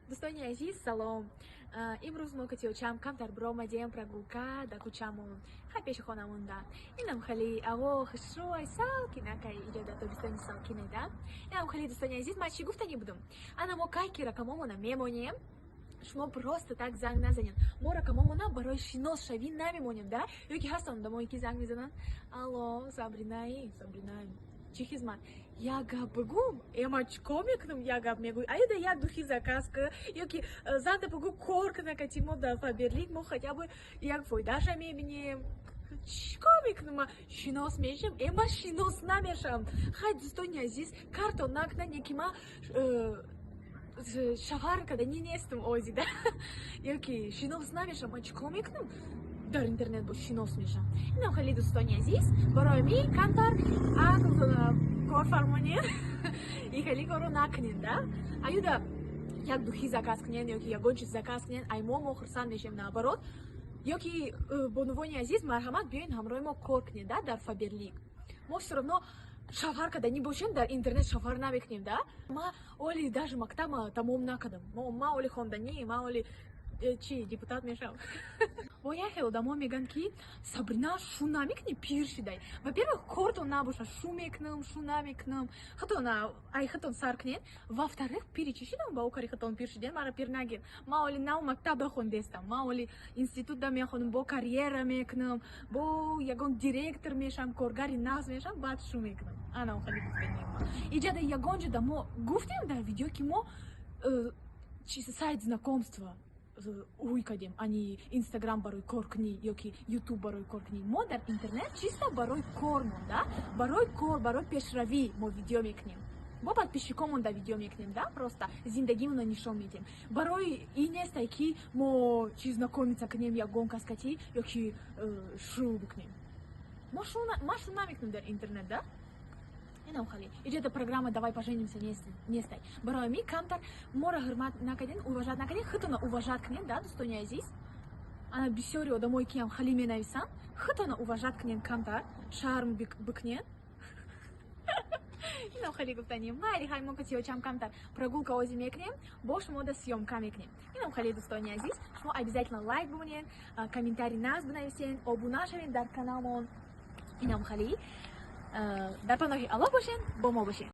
Дӯстони азиз, салом! Имрӯз мо катиёчам камтар биромадем прогулка да кӯчамон, хай, пеши хонамонда. Инам хеле аво хушрӯй, салкинакай, иҷода тобистони салкинеда. Инам хеле, дӯстони азиз, ман чӣ гуфтанӣ будум? Ана мо кай ки рақамомона мемонем, шумо просто так занг назанед. Мо рақамомона барои шинос шавӣ намемонем, да? Ё ки ҳастанд одамое, ки занг мезананд: «Алло, Сабринаи, Сабринаи, чӣ хизмат?» Як гап бигӯ, ма чӣ кор мекунам? Як гап мегӯй, аюда як духи заказ ка, ё ки занда бигӯ, кор куна кати мо дар Фаберлик, мо хотя бы як фоидаша мебинем. Чӣ кор мекунам? Ма шинос мешам? Ма шинос намешавам. Хай, дӯстони азиз, карто накунане, ки ма шавҳар каданӣ нестам озида, ё ки шинос намешавам. Ма чӣ кор мекунам дар интернет бо шинос мешавам? Инам хеле, дӯстони азиз, барои ми камтар ақл кор фармонед и хеле корро накунед, да. Аюда як духи заказ кунед ё ки ягон чиз заказ кунед, ай мо хурсанд мешавем, наоборот. Ё ки бонувони азиз, марҳамат, биёед, ҳамроҳи мо кор кунед, да, дар Фаберлик. Мо всё равно шавҳар каданӣ бошем, дар интернет шавҳар намекунем, да. Ма оли даже мактабма тамом накардам, ма оли хонданӣ, ма оли чи депутат мешавам? Бо як хел одамо мегӯянд, ки Сабрина, шу намекунӣ, пир шидай. Во-первых, кортон набоша, шу мекунам, шу намекунам, хатон ай хатон сар кунед. Во-вторых, пири чӣ шидам? Ба ӯ кари хатон пир шидем, мара пир нагир. Ма оли нав мактаба хондестам, ма оли институтда мехонам, бо карьера мекунам, бо ягон директор мешавам, коргари нағз мешавам, баъд шу мекунам. Ана хали гуфтанем. Иҷада ягон ҷода мо гуфтем дар видео, ки мо сайт знакомства ҳуй кардем, ани Инстаграм барои кор кунӣ ё ки Ютуб барои кор кунӣ? Мо дар интернет чисто барои кор монда, барои кор, барои пешравӣ мо видео мекунем, бо подписчикомон да видео мекунем, да, просто зиндагимонро нишон медиҳем. Барои ин нестай, ки мо чи знакомиться кунем ягон кас кати ё ки шу бикунем. Ма шу намекунем дар интернет, да. Инам хали иҷода программа «Давай поженимся» нестай. Барои ми камтар моро ҳурмат накарден, уважать накарден, худтона уважать кунен, да, дӯстони азиз. Ана бисёри одамое, ки ам хали менависанд, худтона уважать кунен, камтар шарм бикунен. Инам хеле гуфтанем. Майли, хай, мо катиёчам камтар прогулка озӣ мекунем, бо шумо да съёмка мекунем. Инам хеле, дӯстони азиз, шумо обязательно лайк бимонед, комментарий нағз бинависен, обуна шавед дар каналмон. Инам хеле, дар паноҳи Аллоҳ бошен, бо мо бошен.